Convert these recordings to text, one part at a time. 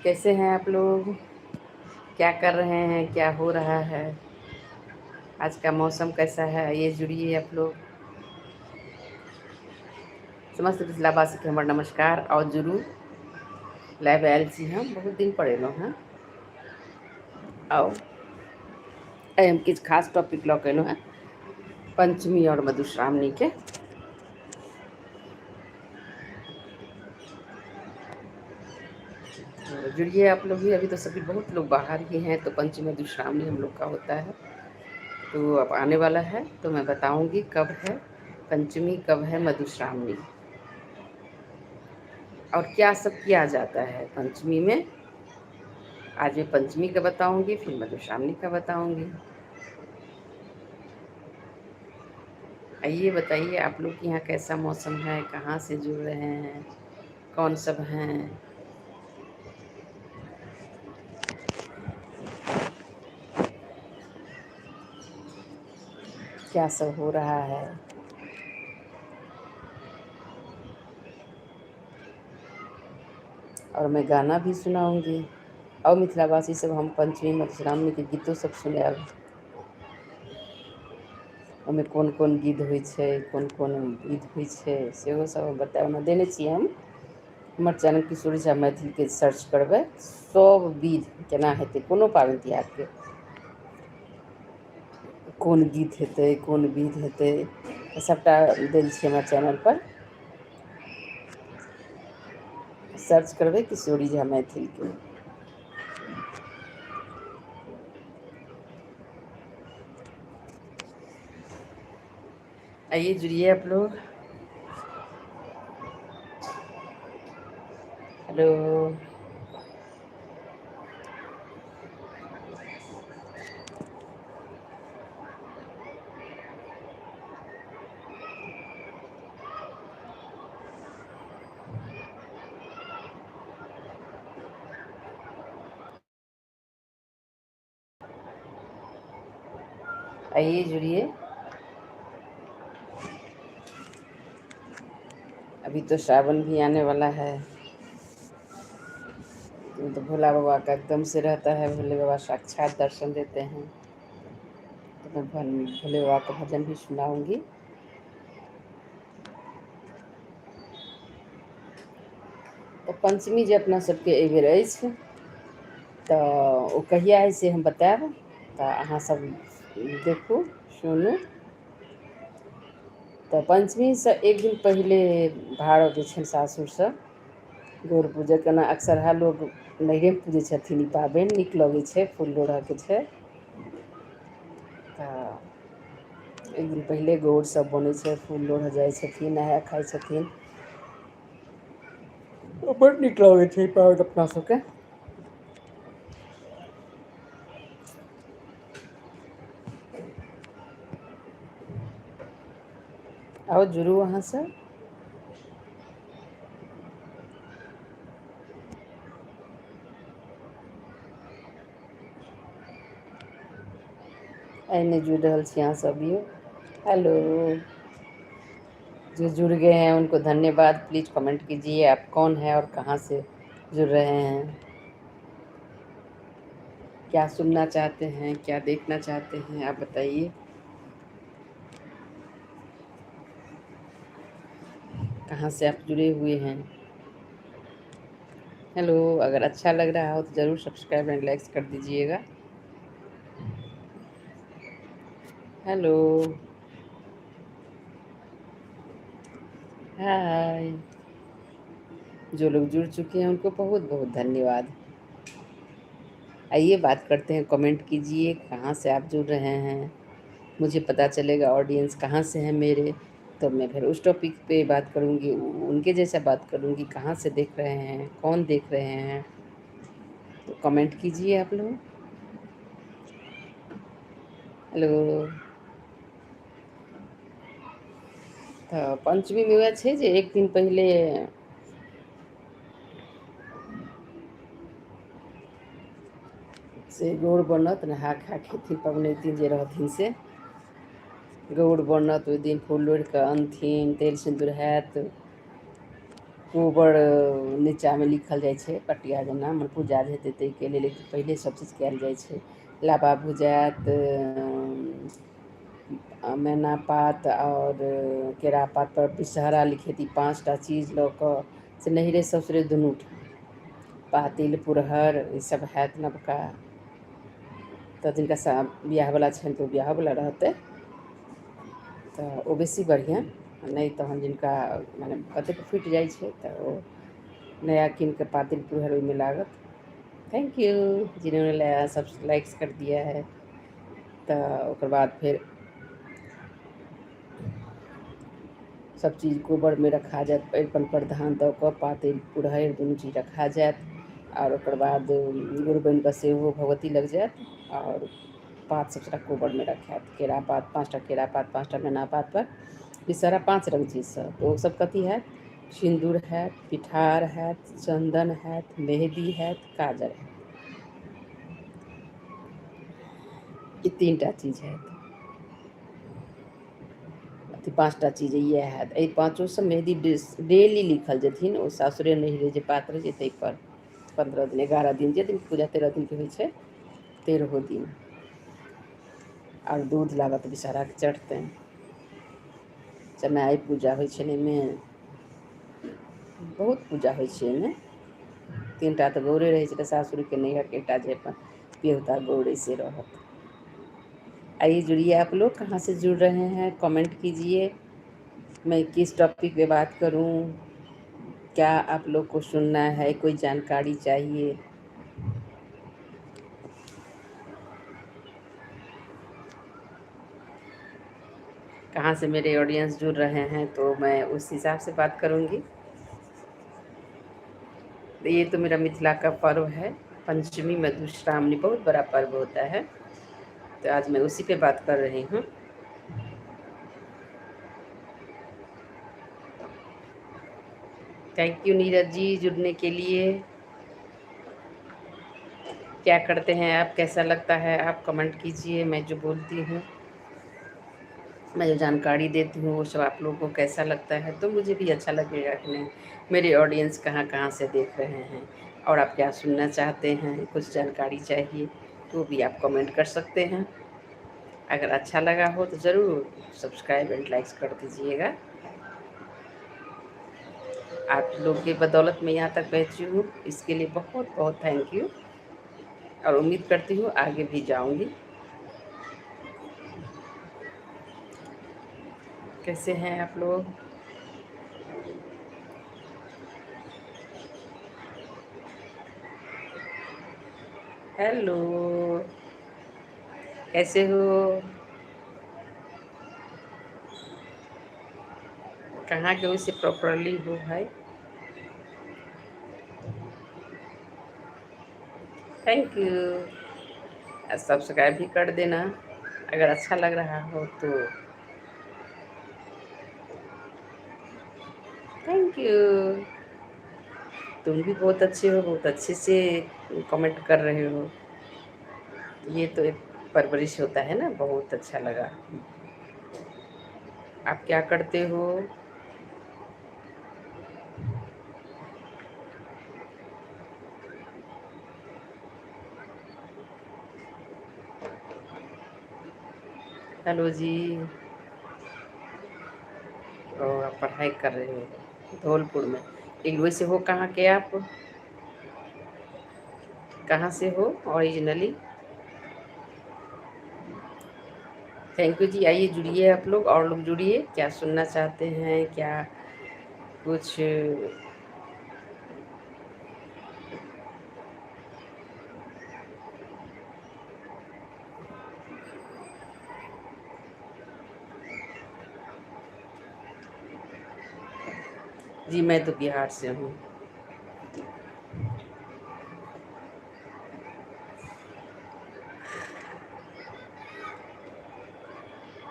कैसे हैं आप लोग? क्या कर रहे हैं? क्या हो रहा है? आज का मौसम कैसा है? ये जुड़िए आप लोग। समस्त मिथिलावासीके हमर नमस्कार। आओर जुड़ू। लाइव आयल छी हम, बहुत दिन पर एलहुँ हेँ। आउ, आइ हम किछु खास टॉपिक लऽ कऽ एलहुँ हेँ, पंचमी आओर मधुश्रावणीके। तो जुड़िए आप लोग भी। अभी तो सभी बहुत लोग बाहर ही हैं। तो पंचमी मधुश्रावणी हम लोग का होता है, तो अब आने वाला है, तो मैं बताऊंगी कब है पंचमी, कब है मधुश्रावणी और क्या सब किया जाता है पंचमी में। आज मैं पंचमी का बताऊंगी, फिर मधुश्रावणी का बताऊंगी। आइए, बताइए आप लोग के यहाँ कैसा मौसम है, कहाँ से जुड़ रहे हैं, कौन सब हैं? क्या सब हो रहा है? और मैं गाना भी सुनाऊंगी। और मिथिलावासी सब, हम पंचमी मधुश्रावणीके गीतो सब सुनायब। ओहिमे कोन कोन गीत होइ छै, कोन कोन विध होइ छै, सेहो सब हम बतायब। ओना देने छियै हम, हमर चैनल किशोरी झा मैथिलीके सर्च करबै, सब विध केना हेतै, कोनो पाबनि तिहारके कोन गीत हेतै, कोन विध हेतै, सभटा देल छै हमर चैनलपर। सर्च करबै किशोरी झा मैथिलके। आइए, जुड़िए आप लोग। हेलो। आइए, जुड़िए। अभी तो सावन भी आने वाला है, तो भोला बाबा का एकदम से रहता है। भोले बाबा साक्षात दर्शन देते हैं, तो मैं भोले बाबा का भजन भी सुनाऊंगी। तऽ पंचमी जे अपना सबके एहिबेर अछि, तऽ ओ कहिया हइ से हम बतायब। तऽ अहाँ सब देखू, सुनू। तऽ पंचमीसँ एक दिन पहिले भार अबै छनि सासुरसँ। गौर पूजक केना अक्सरहा लोक नैहरेमे पूजै छथिन। ई पाबनि नीक लगै छै, फूल लोढ़यके छै। तऽ एक दिन पहिले गौर सब बनै छै, फूल लोढ़ऽ जाइ छथिन, नहाय खाइ छथिन। बड़ नीक लगै छै ई पाबनि अपना सबके। आउ, जुड़ू अहाँ सब। आइ नहि जुड़ि रहल छी अहाँ सब यौ। हेलो। जो जुड़ गए हैं उनको धन्यवाद। प्लीज़ कमेंट कीजिए, आप कौन है और कहाँ से जुड़ रहे हैं? क्या सुनना चाहते हैं, क्या देखना चाहते हैं, आप बताइए। कहाँ से आप जुड़े हुए हैं? हेलो। अगर अच्छा लग रहा हो तो ज़रूर सब्सक्राइब एंड लाइक्स कर दीजिएगा। हेलो। हाय। जो लोग जुड़ चुके हैं उनको बहुत बहुत धन्यवाद। आइए, बात करते हैं। कमेंट कीजिए कहाँ से आप जुड़ रहे हैं। मुझे पता चलेगा ऑडियंस कहाँ से हैं मेरे, तो मैं फिर उस टॉपिक पे बात करूँगी, उनके जैसा बात करूँगी। कहाँ से देख रहे हैं, कौन देख रहे हैं, तो कमेंट कीजिए आप लोग। हेलो। तऽ पञ्चमीमे वएह छै जे एक दिन पहिले से गौर बनत, नहा खा खेथिन पबनैतिन जे रहथिन से। गौर बनत ओहि दिन, फूल लोढ़ि कऽ अनथिन, तेल सिन्दूर हैत। कोबर नीचाँमे लिखल जाइ छै पटिया जेना, मने पूजा जे हेतै ताहिके लेल पहिले सब चीज कयल जाइ छै। लाबा भुजायत, मैना पात आओर केरा पात पर विषहरा लिखेती। 5टा चीज लऽ कऽ से नैहरे ससुरे दुनू ठाम पातिल पुरहर ईसब हैत नवका। तऽ जिनका बियाहवला छनि तऽ ओ बियाहोवला रहतै तऽ ओ बेसी बढ़िआँ। नहि तहन जिनका मने कतेक फुटि जाइ छै तऽ ओ नया कीन कऽ पातिल पुरहर ओहिमे लागत। Thank you जिन्होंने सब लाइक्स कर दिया है। तऽ ओकर बाद फेर सब चीज कोबरमे रखा जायत, अरिपन पर धान दऽ कऽ पातिल पुरहरि दुनू चीज रखा जायत। आओर ओकर बाद गुरु बनि कऽ सेहो भगवती लग जायत आओर पात सबटा कोबरमे रखायत। केरा पात 5टा, केरा पात 5टा, मैना पात पर विषहरा 5 रंग चीजसँ। तऽ ओ सब कथी हैत? सिन्दूर हैत, पिठार हैत, चन्दन हैत, मेहदी हैत, काजर हैत। ई 3टा चीज हैत। अथी 5टा चीज इएह हैत। एहि पाँचोसँ मेहदी डेली लिखल जेथिन ओ सासुरे नैहरे जे पात रहै छै ताहिपर 15 दिन 11 दिन जे दिन पूजा 13 दिनके होइ छै 13 दिन। आओर दूध लागत विषहराके चढ़तनि। चनाइ पूजा होइ छनि एहिमे, बहुत पूजा होइ छै एहिमे। 3टा तऽ गौरे रहै छै, सासुरके नैहरके एकटा जे अपन पियौता गौरे से रहत। आइए जुड़िए आप लोग, कहाँ से जुड़ रहे हैं कमेंट कीजिए। मैं किस टॉपिक पे बात करूं, क्या आप लोग को सुनना है, कोई जानकारी चाहिए। कहाँ से मेरे ऑडियंस जुड़ रहे हैं तो मैं उस हिसाब से बात करूँगी। ये तो मेरा मिथिला का पर्व है, पंचमी मधुश्रावणी बहुत बड़ा पर्व होता है, तो आज मैं उसी पे बात कर रही हूँ। Thank you Neeraj ji जुड़ने के लिए। क्या करते हैं आप, कैसा लगता है आप कमेंट कीजिए। मैं जो बोलती हूँ, मैं जो जानकारी देती हूँ वो सब आप लोगों को कैसा लगता है, तो मुझे भी अच्छा लगेगा कि नहीं मेरे ऑडियंस कहाँ कहाँ से देख रहे हैं और आप क्या सुनना चाहते हैं, कुछ जानकारी चाहिए तो भी आप कमेंट कर सकते हैं। अगर अच्छा लगा हो तो ज़रूर सब्सक्राइब एंड लाइक्स कर दीजिएगा। आप लोग के बदौलत मैं यहाँ तक पहुँची हूँ, इसके लिए बहुत बहुत thank you. और उम्मीद करती हूँ आगे भी जाऊँगी। कैसे हैं आप लोग? हेलो, कैसे हो? कहाँ के वैसे प्रॉपरली हो भाई? Thank you. Subscribe भी कर देना अगर अच्छा लग रहा हो तो। Thank you. तुम भी बहुत अच्छे हो, बहुत अच्छे से कमेंट कर रहे हो। ये तो एक परवरिश होता है ना, बहुत अच्छा लगा। आप क्या करते हो? हेलो जी। और आप पढ़ाई कर रहे हो धौलपुर में? लेकिन वैसे हो कहाँ के आप? कहाँ से हो ओरिजिनली? Thank you जी। आइए जुड़िए आप लोग, और लोग जुड़िए। क्या सुनना चाहते हैं, क्या कुछ? जी मैं तो बिहार से हूँ।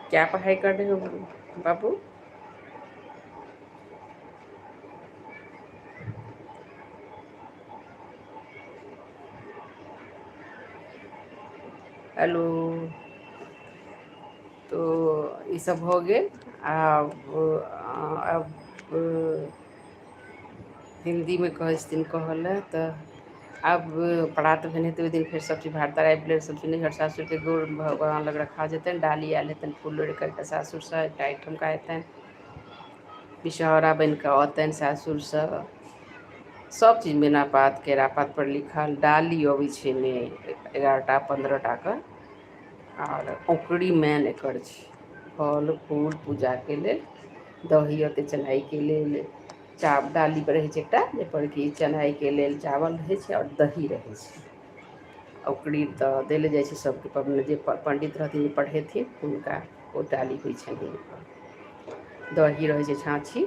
क्या पढ़ाई कर रहे हो बाबू? हेलो। तो ये सब हो गए। अब अब हिन्दीमे कहै छथिन कहऽ लए। तऽ आब परात भेने हेतै ओहि दिन, फेर सभचीज भार तार आबि गेलै, सभचीज नैहर सासुरके गोर भगवान लग रखा जेतनि। डाली आयल हेतनि फूल लोढ़ि कऽ एकटा सासुरसँ, एकटा एहिठुमका हेतनि, विषहरा बनि कऽ औतनि सासुरसँ। सभ चीज मैना पात केरा पात पर लिखल डाली अबै छै एहिमे 11टा 15टाके। आओर औकड़ी मेन एकर छै, फल फूल पूजाके लेल। दही अतै चढ़ाइके लेल, चा डाली पर रहै छै एकटा जाहिपर कि चढ़ाइके लेल चावल रहै छै आओर दही रहै छै। औकड़ी तऽ देले जाइ छै सभके, जे पण्डित रहथिन जे पढ़ेथिन हुनका ओ डाली होइ छनि हुनकर। दही रहै छै छाँछी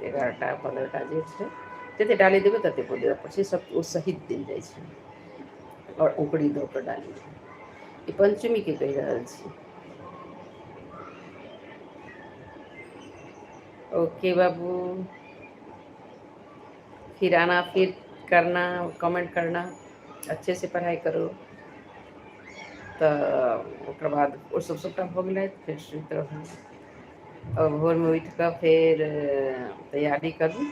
11टा 15टा जे छै, जतेक डाली देबै ततेक ओ देबऽ पड़ै छै, सब ओ सहित देल जाइ छै। आओर औकड़ी दऽ कऽ डाली। ई पञ्चमीके कहि रहल छी। ओके बाबू, फिर आना, फिर करना, कमेंट करना, अच्छे से पढ़ाइ करो। तऽ ओकर बाद ओ सब सभटा भऽ गेलै, फेर सुति रहू आओर भोरमे उठि कऽ फेर तैयारी करू।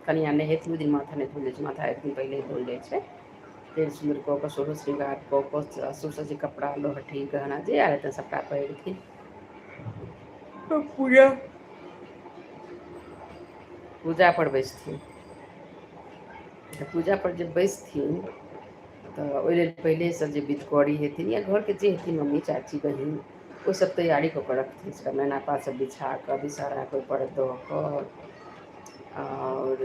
कनिआँ नहेथिन ओहि दिन, माथा नहि धोल जाइ छै, माथा एक दिन पहिले धोल जाइ छै। तेल सिन्दूर कऽ कऽ, सोलहो श्रृंगार कऽ कऽ, सासुरसँ जे कपड़ा लहठी गहना जे आयल हेतनि सभटा पहिरथिन। पूजा पूजा पर बैसथिन। तऽ पूजा पर जे बैसथिन तऽ ओहि लेल पहिलेसँ जे विधकरी हेथिन या घरके जे हेथिन मम्मी चाची बहिन, ओ सब तैयारी कऽ कऽ रखथिन। सबटा मैना पात सब बिछा कऽ विषहराके ओहिपर दऽ कऽ, आओर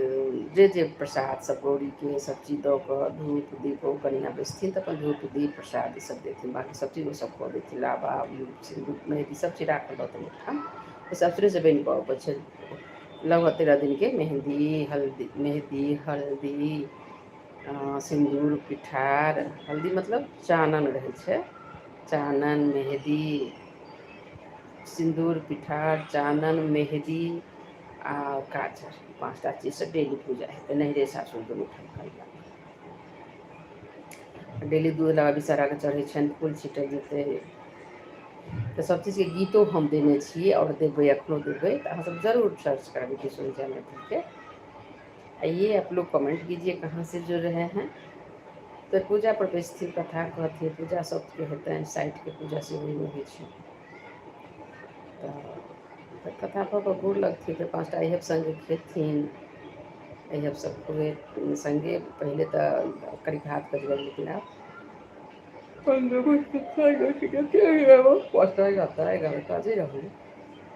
जे जे प्रसाद सब गौरीके सब चीज दऽ कऽ धूप दीप, ओ कनिआँ बैसथिन तऽ अपन धूप दीप प्रसाद ई सब देथिन, बाँकी सब चीज ओ सब कऽ देथिन। लाबा सिन्दूर मेहदी सब चीज राखल रहतनि ओहिठाम, सासुरेसँ बनि कऽ अबै छै। लगभग 13 दिनके मेहन्दी हल्दी, मेहदी हल्दी सिन्दूर पिठार, हल्दी मतलब चानन रहै छै, चानन मेहदी सिन्दूर पिठार चानन मेहदी आ काजर, 5टा चीजसँ डेली पूजा हेतै नैहरे सासुर दुनू ठाम। कनिआँ डेली दूध लाबा विषहराके चढ़ै छनि, फूल छिटल जेतै। तऽ सब चीजके गीतो हम देने छी आओर देबै, एखनो देबै, तऽ अहाँ सब जरूर सर्च करबै किशोरी झा मैथिलके। आइए आप लोग कमेंट कीजिए कहाँ से जुड़ रहे हैं। तऽ पूजा पर बैसथिन, कथा कहथिन, पूजा सबके हेतनि, साइठके पूजा सेहो ओहिमे होइ छै। तऽ कथा कऽ कऽ गोर लगथिन, फेर 5टा अइहब सङ्गे खेथिन, अइहब सब खुए सङ्गे। पहिले तऽ करीब हाथ कटि गेल, लेकिन आब 5टा 11 11टा जे रहलै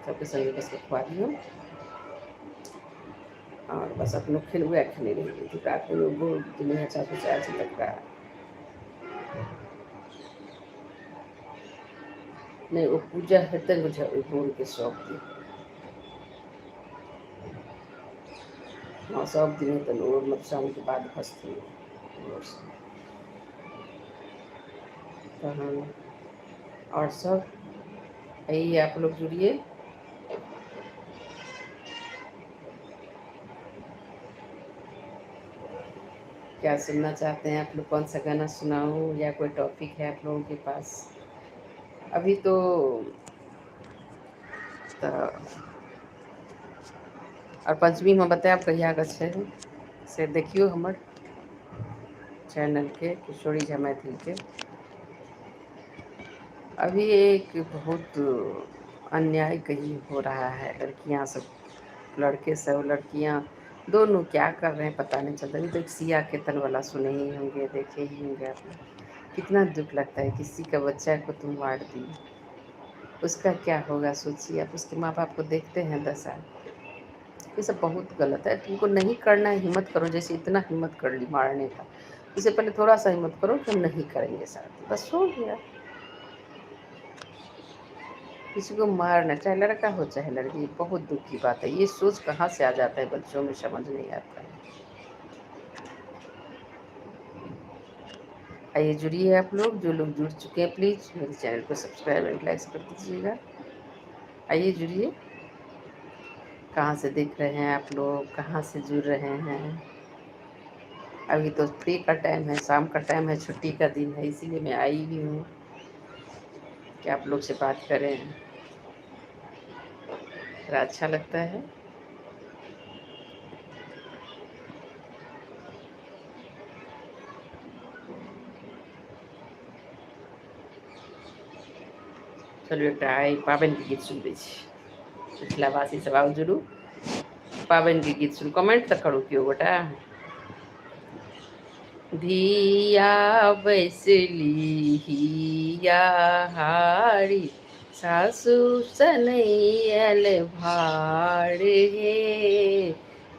सबके सङ्गे बस कऽ खुआ दियौ। आओर बस अपनो खेल वएह खेने रहि गेल। रातिमे गोर नैहर सासुर आयल छै तकरा नहि, ओ पूजा हेतै बुझाइ ओहि गोरके सब दिन। हँ, सब दिन हेतनि ओ, मधुश्रावणीके बाद भसथिन गोरसँ। तहन और सब आइए आप लोग जुड़िए। क्या सुनना चाहते हैं आप लोग, कौन सा गाना सुनाऊं या कोई टॉपिक है आप लोगों के पास? अभी तो आओर पंचमीमे बतायब कहियाके छै से। देखियौ हमर चैनलके किशोरी झा मैथिलके। अभी एक बहुत अन्याय कहीं हो रहा है, लड़कियां सब, लड़के सब लड़कियां दोनों क्या कर रहे हैं पता नहीं चलता। अभी तो एक सिया केतन वाला सुने ही होंगे, देखे ही होंगे आप लोग। कितना दुख लगता है, किसी का बच्चा को तुम मार दिए, उसका क्या होगा सोचिए आप। उसके माँ बाप को देखते हैं दशा। ये सब बहुत गलत है। तुमको नहीं करना है हिम्मत करो, जैसे इतना हिम्मत कर ली मारने का, इससे पहले थोड़ा सा हिम्मत करो कि हम नहीं करेंगे साथ, बस हो गया। किसी को मारना, चाहे लड़का हो चाहे लड़की, बहुत दुख की बात है। ये सोच कहाँ से आ जाता है बच्चों में, समझ नहीं आता है। आइए जुड़िए आप लोग, जो लोग जुड़ चुके हैं प्लीज़ मेरे चैनल को सब्सक्राइब एंड लाइक कर दीजिएगा। आइए जुड़िए। कहाँ से देख रहे हैं आप लोग, कहाँ से जुड़ रहे हैं? अभी तो फ्री का टाइम है, शाम का टाइम है, छुट्टी का दिन है, इसीलिए मैं आई भी हूँ कि आप लोग से बात करें, थोड़ा अच्छा लगता है। चलू एकटा आइ पाबनिके गीत सुनबै छी। मिथिलावासी सब आउ जुड़ू, पाबनिके गीत सुन। कमेंट तऽ करू केओ गोटा। धिया बैसली हिया हारी, सासु सनैयल भार हे।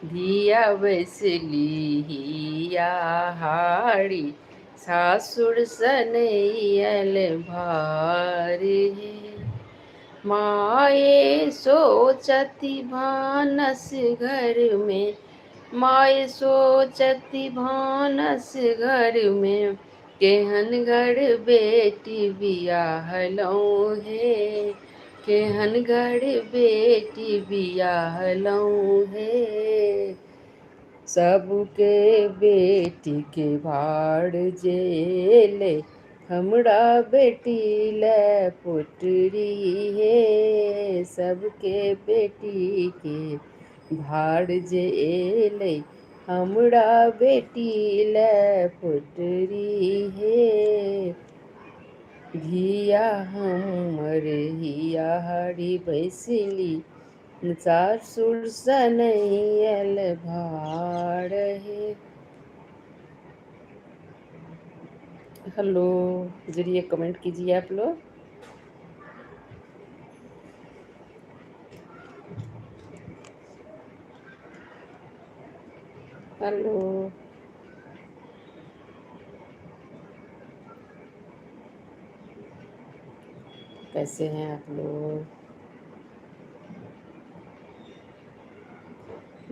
धिया बैसली हिया हारी, सासुर सनैयल भार हे। माए सोचति भानस घर में, माय सोचति भानस घर में, केहन घर बेटी बियाहलहुँ हे, केहन घर बेटी बियाहलहुँ हे। सबके बेटी के भार जेले, हमरा बेटी ले पुटरी हे। सबके बेटी के भार जे एलै, हमरा बेटी ले पुटरी हे। धिया हमर हिया हरि बैसली, सासुर सनैयल भार हे। हेलो, जुड़िए, कमेंट कीजिए आप लोग। हेलो, कैसे हैं आप लोग?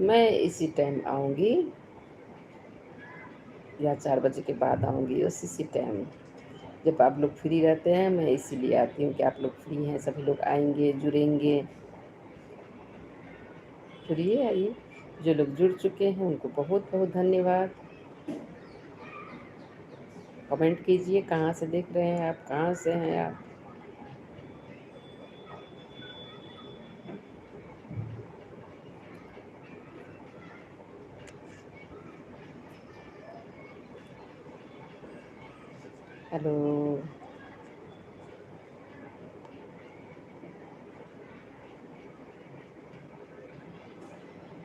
मैं इसी टाइम आऊँगी या 4 बजे के बाद आऊँगी, उस इसी टाइम जब आप लोग फ्री रहते हैं। मैं इसीलिए आती हूँ कि आप लोग फ्री हैं, सभी लोग आएंगे, जुड़ेंगे। जुड़िए, आइए। जो लोग जुड़ चुके हैं उनको बहुत बहुत धन्यवाद। कमेंट कीजिए कहाँ से देख रहे हैं आप, कहाँ से हैं आप। हेलो,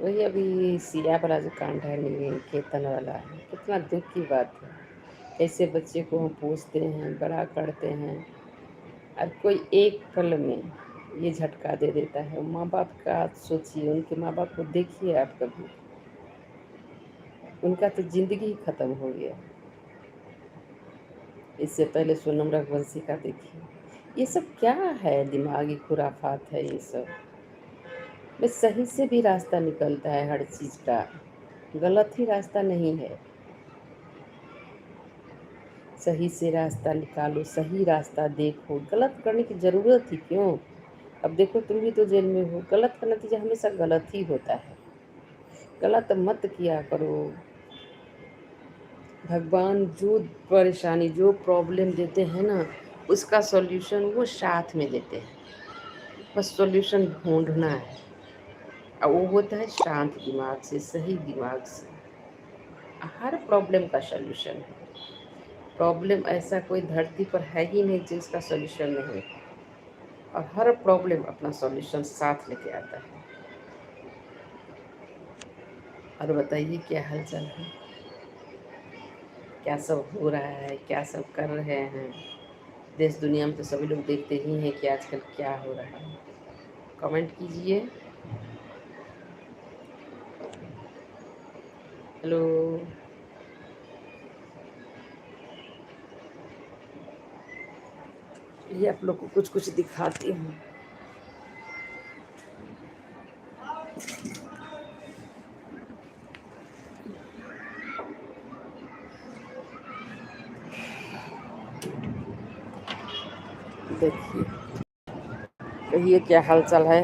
वही अभी सिया वाला जो कांड है, नहीं केतन वाला, कितना दुख की बात है। कैसे बच्चे को हम पोसते हैं, बड़ा करते हैं, और कोई एक पल में ये झटका दे देता है। माँ बाप का सोचिए, उनके माँ बाप को देखिए आप कभी, उनका तो ज़िंदगी ही ख़त्म हो गया। इससे पहले सोनम रघुवंशी का देखिए। ये सब क्या है, दिमागी खुराफात है ये सब। बस सही से भी रास्ता निकलता है हर चीज़ का, गलत ही रास्ता नहीं है। सही से रास्ता निकालो, सही रास्ता देखो, गलत करने की ज़रूरत ही क्यों। अब देखो तुम भी तो जेल में हो, गलत का नतीजा हमेशा गलत ही होता है। गलत मत किया करो। भगवान जो परेशानी, जो प्रॉब्लम देते हैं ना, उसका सॉल्यूशन वो साथ में देते हैं। बस सॉल्यूशन ढूंढना है, और वो होता है शांत दिमाग से, सही दिमाग से। हर प्रॉब्लम का सॉल्यूशन है। प्रॉब्लम ऐसा कोई धरती पर है ही नहीं जिसका सॉल्यूशन नहीं है, और हर प्रॉब्लम अपना सॉल्यूशन साथ लेके आता है। और बताइए क्या हाल चाल है, क्या सब हो रहा है, क्या सब कर रहे हैं। देश दुनिया में तो सभी लोग देखते ही हैं कि आजकल क्या हो रहा है। कमेंट कीजिए। हेलो, ये आप लोग को कुछ कुछ दिखाती हूँ। देखिए, कहिए क्या हाल चाल है।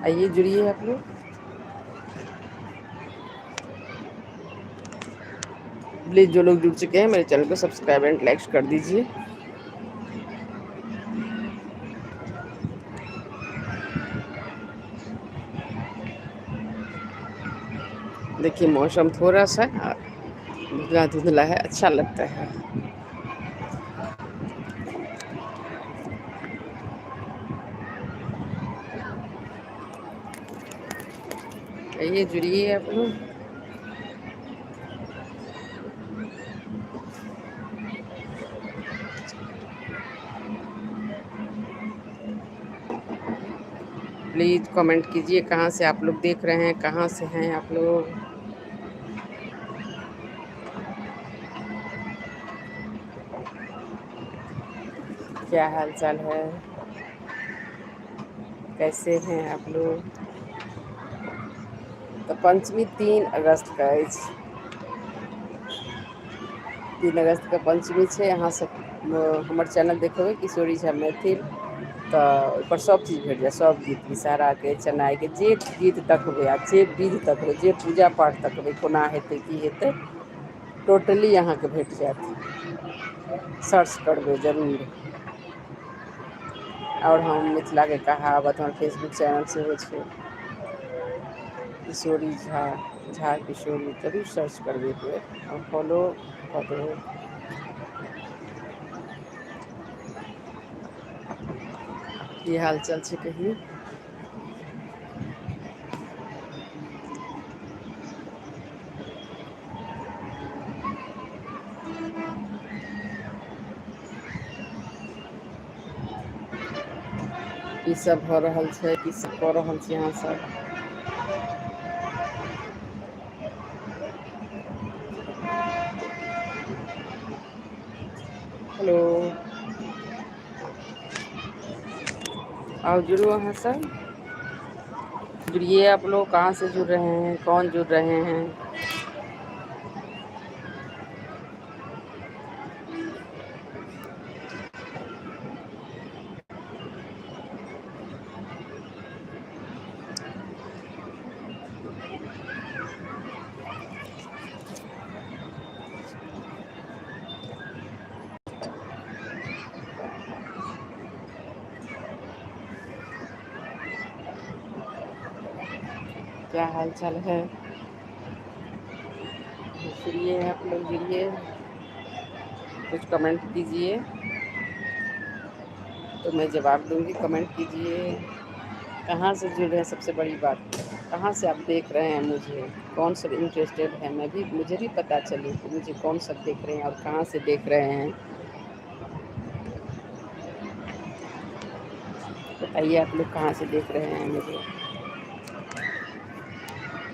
आइए जुड़िए आप लोग। प्लीज़ जो लोग जुड़ चुके हैं मेरे चैनल को सब्सक्राइब एंड लाइक कर दीजिए। देखिए मौसम थोड़ा सा धुंधला धुंधला है, अच्छा लगता है। ये जुड़िए आप लोग। प्लीज़ कमेंट कीजिए कहाँ से आप लोग देख रहे हैं, कहाँ से हैं आप लोग। क्या हाल चाल है, कैसे हैं आप लोग। तो पंचमी 3 अगस्त का अछि, 3 अगस्त का पंचमी छै। अहाँ सब हमर चैनल देखबै किशोरी झा मैथिल, तो ओहिपर सब चीज भेट जायत, सब गीत विषहाराके, चनाइके, जे गीत तकबै आ जे विध तकबै, जे पूजा पाठ तकबै, कोना हेतै की हेतै, टोटली अहाँके भेट जायत। सर्च करबै जरूर। और हम मिथिलाके कहावत हमर फेसबुक चैनल सेहो छै, किशोरी झा, झा किशोरी, जरूर सर्च करबै एक बेर और फॉलो कऽ देबै। की हाल चाल छै कहियौ। की सब भऽ रहल छै, की सब कऽ रहल छी अहाँ सब। हेलो, आओ जुड़ू अहाँ सब, जुड़िए आप लोग। कहाँ से जुड़ रहे हैं, कौन जुड़ रहे हैं। क्या हाल चाल है। जुड़िए आप लोग, जुड़िए, कुछ कमेंट कीजिए तो मैं जवाब दूंगी। कमेंट कीजिए कहाँ से जुड़ रहे हैं, सबसे बड़ी बात कहाँ से आप देख रहे हैं मुझे, कौन सब इंटरेस्टेड है। मैं भी, मुझे भी पता चले कि मुझे कौन सब देख रहे हैं और कहाँ से देख रहे हैं। बताइए आप लोग कहाँ से देख रहे हैं मुझे,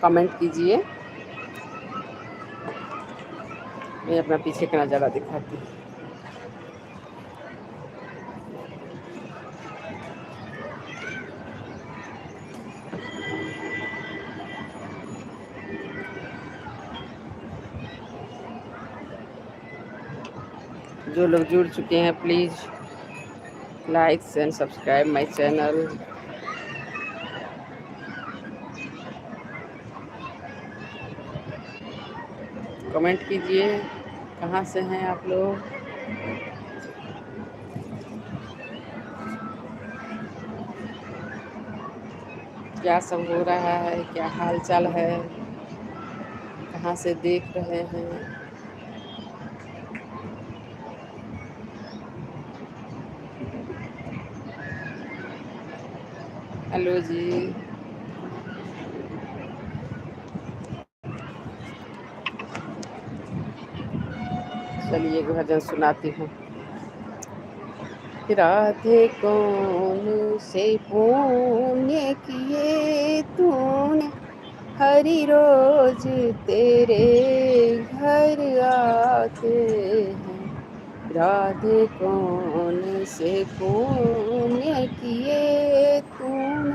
कमेंट कीजिए। मैं अपना पीछे का नज़ारा दिखाती हूँ। जो लोग जुड़ चुके हैं please like and subscribe my channel. Comment कीजिए कहाँ से हैं आप लोग। क्या सब हो रहा है, क्या हाल चाल है, कहाँ से देख रहे हैं। हेलो जी, चलिए एक भजन सुनाती हूँ। राधे कौन से पुण्य किए तूने, हरि रोज तेरे घर आते हैं। राधे कौन से पुण्य किए तूने,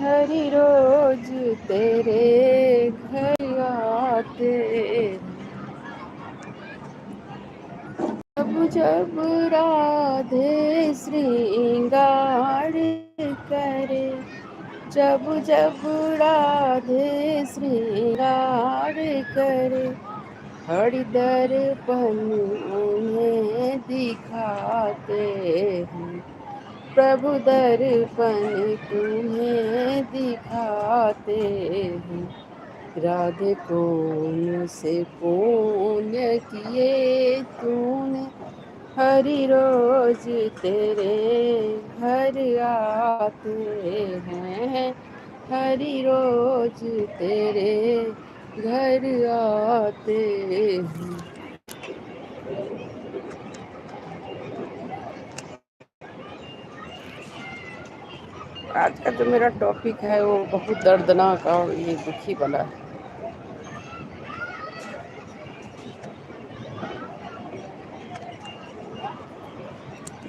हरि रोज तेरे घर आते हैं। जब जब राधे श्रृंगार करे, जब जब राधे श्रृंगार करे, हरि दर्पण उन्हें दिखाते हैं। प्रभु दर्पण तुम्हें दिखाते हैं। राधे कौन से पुण्य किए तूने, हरि रोज तेरे घर आते हैं, हरि रोज तेरे घर आते हैं। आज का जो मेरा टॉपिक है वो बहुत दर्दनाक और ये दुखी वाला है।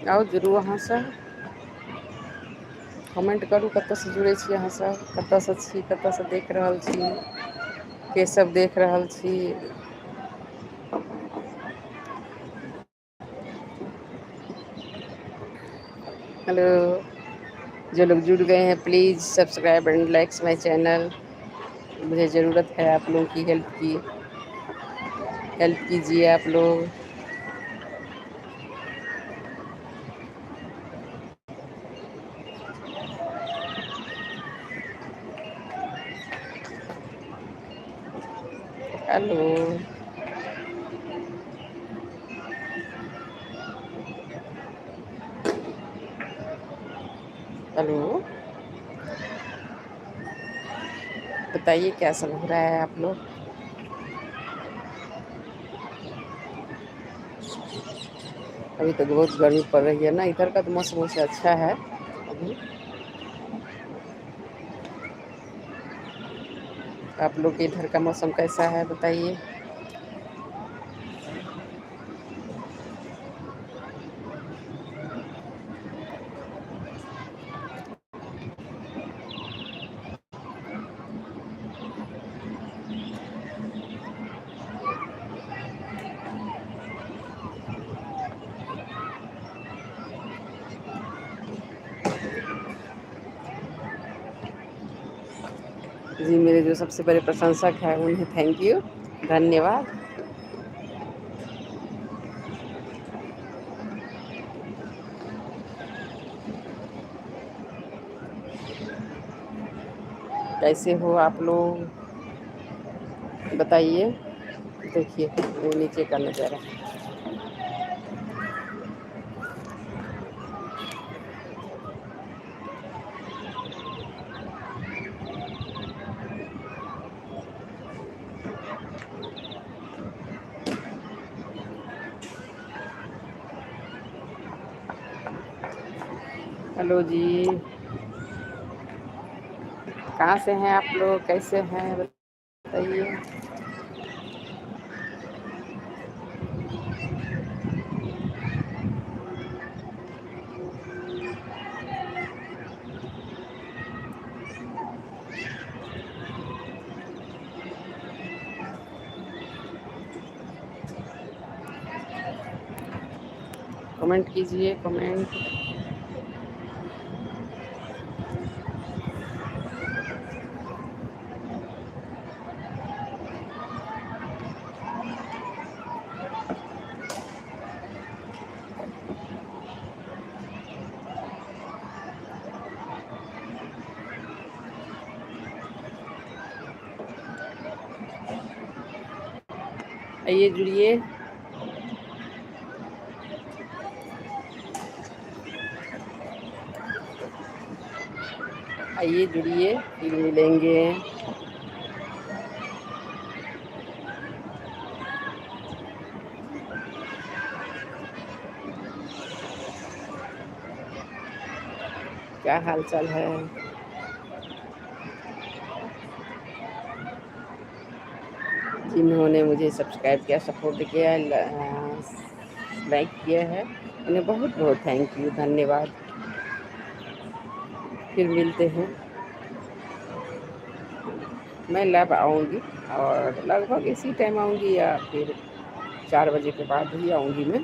आओ जुड़ू अहाँ सब, कमेंट करू कतऽसँ जुड़ै छी अहाँ सब, कतऽसँ छी, कतऽसँ देख रहल छी, के सब देख रहल छी। हेलो, जो लोग जुड़ गए हैं please subscribe and likes my channel. मुझे ज़रूरत है आप लोगों की हेल्प की, हेल्प कीजिए आप लोग। हेलो, हेलो, बताइए क्या सब हो रहा है आप लोग। अभी तो बहुत गर्मी पड़ रही है ना, इधर का तो मौसम वैसे अच्छा है अभी। आप लोग के इधर का मौसम कैसा है बताइए। जी, मेरे जो सबसे बड़े प्रशंसक हैं उन्हें thank you, धन्यवाद। कैसे हो आप लोग बताइए। देखिए वो नीचे का नज़ारा। हेलो जी, कहाँ से हैं आप लोग, कैसे हैं बताइए। कमेंट कीजिए, कमेंट। आइए जुड़िए। आइए जुड़िए, फिर मिलेंगे। क्या हाल चाल है? जिन्होंने मुझे सब्सक्राइब किया, सपोर्ट किया, लाइक किया है, उन्हें बहुत बहुत thank you, धन्यवाद। फिर मिलते हैं। मैं लाइव आऊँगी और लगभग इसी टाइम आऊँगी या फिर 4 बजे के बाद ही आऊँगी मैं।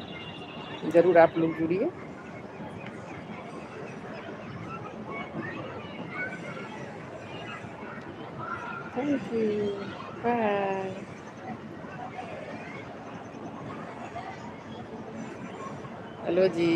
ज़रूर आप लोग जुड़िए। Thank you, bye. Hello ji.